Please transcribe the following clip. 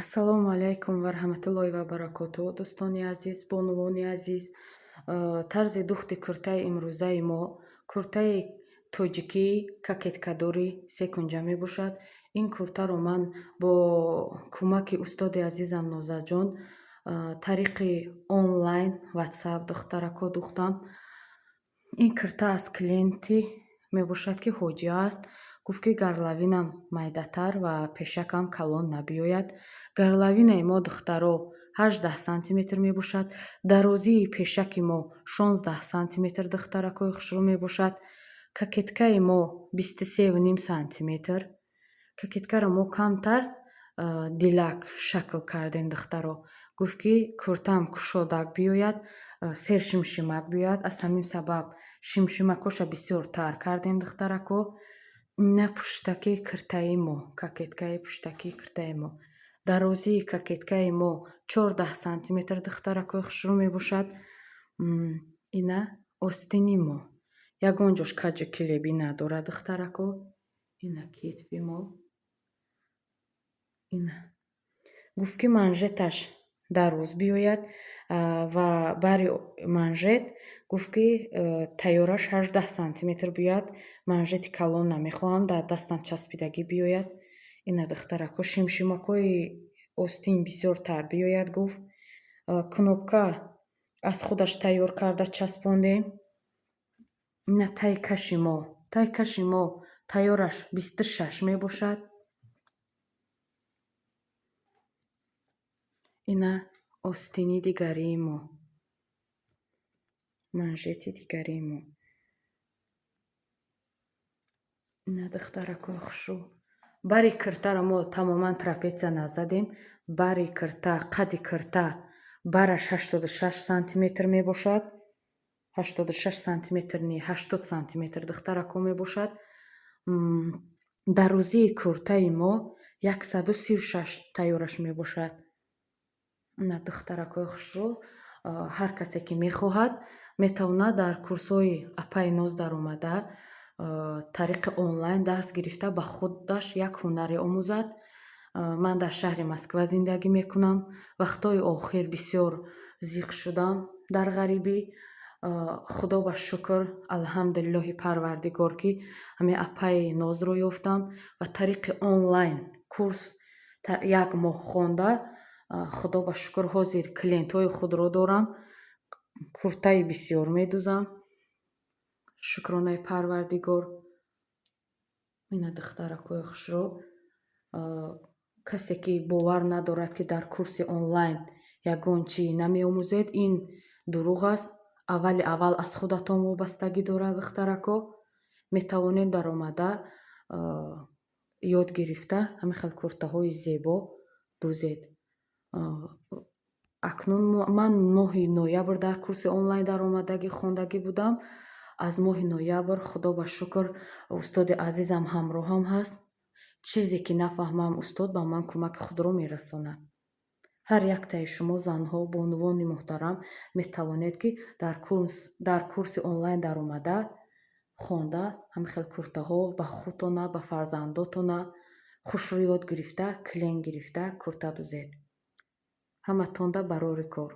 Ассалому алайкум ва раҳматуллоҳи ва баракотуҳ. Дӯстони азиз, бонувони азиз, тарзи духти куртаи имрӯзаи мо куртаи тоҷикии кокеткадори секунҷа мебошад. Ин куртаро ман бо кӯмаки устоди азизам Нозаҷон тариқи онлайн ватсап духтарако духтам. Ин курта аз клиенти мебошад, ки ҳоҷия аст. Гуфт, ки горловинам майдатар ва пешакам калон набиёяд. Горловинаи мо, духтаро, 18 сантиметр мебошад. Дарозии пешаки мо 16 сантиметр, духтаракои хушрӯ, мебошад. Кокеткаи мо 23,5 сантиметр. Кокеткаро мо камтар дилак шакл кардем, духтаро. Гуфт, ки куртаам кушодак биёяд, сершимшимак биёяд. Аз ҳамин сабаб шимшимакоша бисёртар кардем, духтарако. Ина пуштаки киртаи мо, кокеткаи пуштаки киртаи мо. Дарозии кокеткаи мо 14 сантиметр, духтаракои хушрӯ, мебошад. Ина остини мо. Ягон ҷош каҷу килебӣ надорад, духтарако. Ина китфи мо. Ина. Гуфт, ки манжеташ дароз биёяд ва бари манжет гуфт, ки тайёраш 18 сантиметр биёяд. Манжети калон намехоҳам, дар дастам часпидагӣ биёяд. Ина, духтарако, шимшимакҳои остин бисёртар биёяд, гуфт. Кнопка аз худаш тайёр карда часпондем. Ина таи каши мо. Таи каши мо тайёраш 26 мебошад. Ина остини дигарии мо. Манжети дигарии мо. Ина, духтаракои хушрӯ. Бари киртаро мо тамоман трапеция назадем. Бари кирта, қади кирта бараш 86 сантиметр мебошад. 86 сантиметр не, 80 сантиметр, духтарако, мебошад. Дарозии куртаи мо 136 тайёраш мебошад. Ина, духтаракои хушрӯ, ҳар касе ки мехоҳад, метавонад дар курсҳои апаи Ноз даромада, тариқи онлайн дарс гирифта, ба худаш як ҳунаре омӯзад. Ман дар шаҳри Москва зиндагӣ мекунам. Вақтҳои охир бисёр зиқ шудам дар ғарибӣ. Худо ба шукр, алҳамдулиллоҳи Парвардигор, ки ҳамин апаи Нозро ёфтам ва тариқи онлайн курс як моҳ хонда, худо ба шукр, ҳозир клиентҳои худро дорам. Куртаи бисёр медузам. Шукронаи Парвардигор. Ина, духтаракои хушрӯ, касе ки бовар надорад, ки дар курси онлайн ягон чӣ намеомӯзед, ин дурӯғ аст. Аввали аввал аз худатон вобастагӣ дорад, духтарако. Метавонед даромада, ёд гирифта, ҳамин хел куртаҳои зебо дузед. Акнун ман моҳи ноябр дар курси онлайн даромадагӣ хондагӣ будам. Аз моҳи ноябр, худо ба шукр, устоди азизам ҳамроҳам ҳаст. Чизе ки нафаҳмам, устод ба ман кӯмаки худро мерасонад. Ҳар яктаи шумо, занҳо, бонувони муҳтарам, метавонед, ки дар курси онлайн даромада, хонда, ҳамин хел куртаҳо ба худтона, ба фарзандотона хушрӯ ёд гирифта, клиент гирифта, курта дузед. Ҳаматонда барори кор.